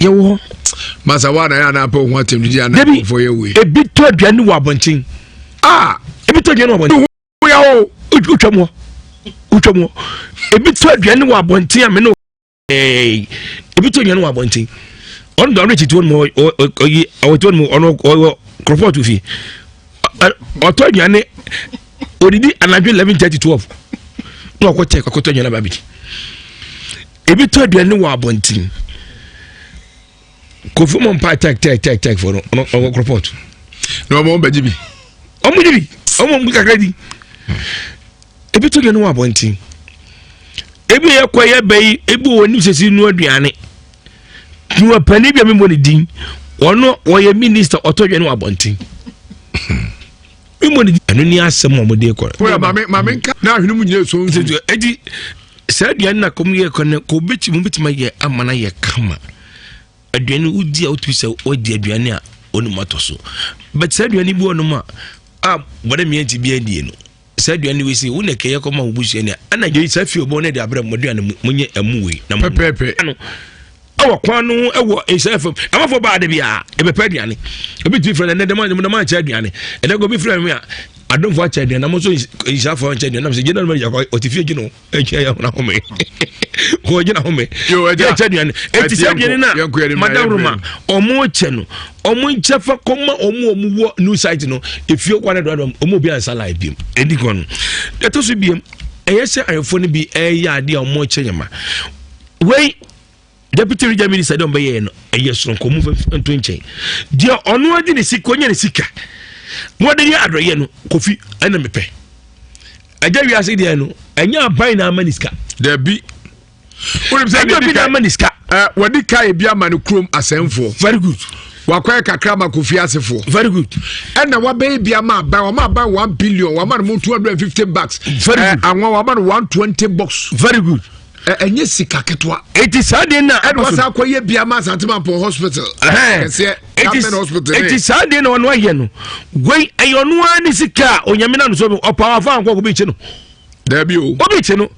Yɛwɔ hɔ. Masa wa na yɛ anaa pɛ ohun atɛm didi anaa nkurɔfoɔ yɛ wei. Ebi tɔ aduane wɔ abɔnten. Ah! Ebi tɔ aduane wɔ abɔnten. Woya o. Wotwa mu hɔ. Wotwa mu hɔ. Ebi tɔ aduane wɔ abɔnten a me ne ɛɛ ebi tɔ aduane wɔ abɔnten. Ɔno dɔn ɔno titi wɔn mu ɔyi ɔwɔ ti wɔn mu ɔno ɔwɔ kɔrɔpɔtu fi. Ɔtɔ aduane odidi anadwo 11:30 12 na ɔkɔ kyɛ kɔkɔtɔ aduane aba bi. Ebi tɔ aduane wɔ abɔnten. Kofi mo mpa tɛk tɛk tɛk tɛk fo no ɔno ɔwɔ kɔrɔpɔtu. Na ɔmo bɛgye bi. Ɔmo gye bi ɔmo ɔmo kakra di. Ebi tɔ aduane wɔ abɔnten. Ebi yɛ kɔ yɛ bɛ yi ebi wɔ onim sɛsi nua aduane. Nua panin bi a mi bɔ ne din ɔno wɔyɛ minister ɔtɔ aduane wɔ abɔnten. Mi bɔ ne din. Ɛno ni asɛm a wɔde kɔ. Kóra maame maame nka na ahwene mu nyina so nso. Eti saa aduane na kɔm yɛ kɔ no kò obetumi obetumi ayɛ ama no ayɛ kama. Aduane wodi a wotumi sɛ wadi aduane a ɔnum atɔ so. But saa aduane bi wɔ nom a bɔdɛ mmiɛnti bi adie no. Saa aduane wei sɛ wo na kɛyɛ kɔma wo busuani a ɛna gye saa fie ɔbɔ no de abrɛ mo aduane mo nyɛ ɛmu wei na mo pɛpɛɛpɛ no ɛwɔ kwan no ho ɛwɔ nhyɛ fam amafo baa de bia ɛbɛpɛ aduane obi tumi frɛ no ɛnɛ dɛm dɛm ankyɛ aduane ɛnɛ obi frɛ me a adomfo akyɛ aduane na mo nso nhyɛfo ankyɛ aduane nam sɛ gyina no ma ɔte fie gyina ɛkyɛ yɛ hona home wɔgyina home yɛkyɛ aduane ɛti sɛ aduane no a madam roma ɔmo kyɛ no ɔmo nkyɛ fa kɔma ɔmo ɔmo wɔ new site no efie kwan no do ɔmo obi ansa live biem ɛdi kɔn no ɛtɔ so biem ɛyɛ sɛ ayɛfo no bi ɛyɛ adeɛ a ɔmo kyɛ nyama wei deputy regional minister deɛ ɔmo bɛyɛ no ɛyɛ soronko ɔmo fɛ nto nkyɛn deɛ ɔno adi ne sika ɔnyɛ ne sika na ɔde yɛ adɔyɛ no Kofi ɛna mepɛ ɛgya wiase deɛ no ɛnyɛ aban na ama ne sika. Dabi wonim sɛ ɛnyɛ obi na ama ne sika. Wɔde ka ebi ama ne kurom asɛnfoɔ. Very good. Wakɔyɛ kakra ma Kofi asefoɔ. Very good. Ɛna wabɛyɛ bi ama aban wama aban 1 billion wama no mu 250 bucks. Very good. Anwa wama no 120 box. Very good. Ɛnyɛ sika ketewa. Eti saa deɛ na ɛna wasa akɔyɛ bi ama Asantemampɔn hospital. Kɛseɛ government hospital. Eti saa deɛ na ɔno ayɛ no wei ɛyɛ ɔno ara ne sika a onyame na no so ɔpa wafa ankɔ obi kye no. Dabi o. Obi kye no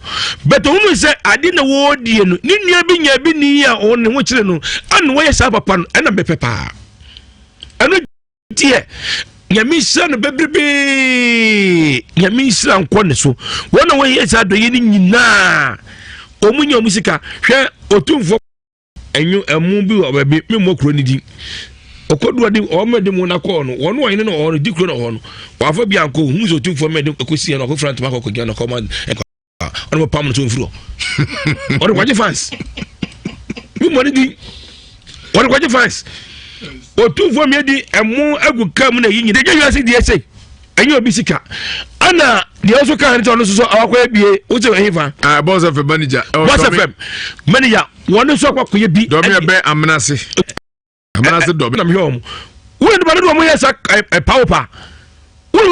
bɛtɛ ohun sɛ ade na wɔredie no ne nua bi nya bi ni a ɔne ho kyerɛ no ɛna wɔyɛ saa papa no ɛna mɛpɛ paa ɛno deɛ Nyame nhyira no bebrebee. Nyame nhyira nkɔ ne so. Wɔn a wɔyɛ saa adɔyɛ no nyinaa wɔn nya wɔn sika. Hwɛ otumfoɔ ɛnwo ɛmo bi wɔ baabi memmɔ kuro no din ɔkɔdu ɔde wɔn de mu na kɔɔ no wɔn wɔn no ɔno di kuro na ɔhɔ no wɔafa bi ankɔ ohun sɛ otumfoɔ mɛ de kɔsi yɛn no ɔkɔfira ntoma akɔkɔ gyina no kɔma ɛkɔ ɔno mo pam no so mfiri hɔ ɔde kɔgye fans mi mɔ ne din ɔde kɔgye fans otumfoɔ mi di ɛmo agu kaa mu na eyi nyina ɛgye wiase deɛ ɛsɛ ɛnyɛ obi sika ɛna deɛ ɔso kaa ne sɛ ɔno nso so awakɔ ebie wosɛ ɛhe fa. Aa Bɔs FM manager. Bɔs FM manager wɔn nso akɔ akɔyɛ bi. Dɔmi ɛbɛn Amenase. Amenase dɔmi. Na mehwɛ wɔn wɔn nipa dodoɔ wɔn yɛ sa ɛ pawo pa.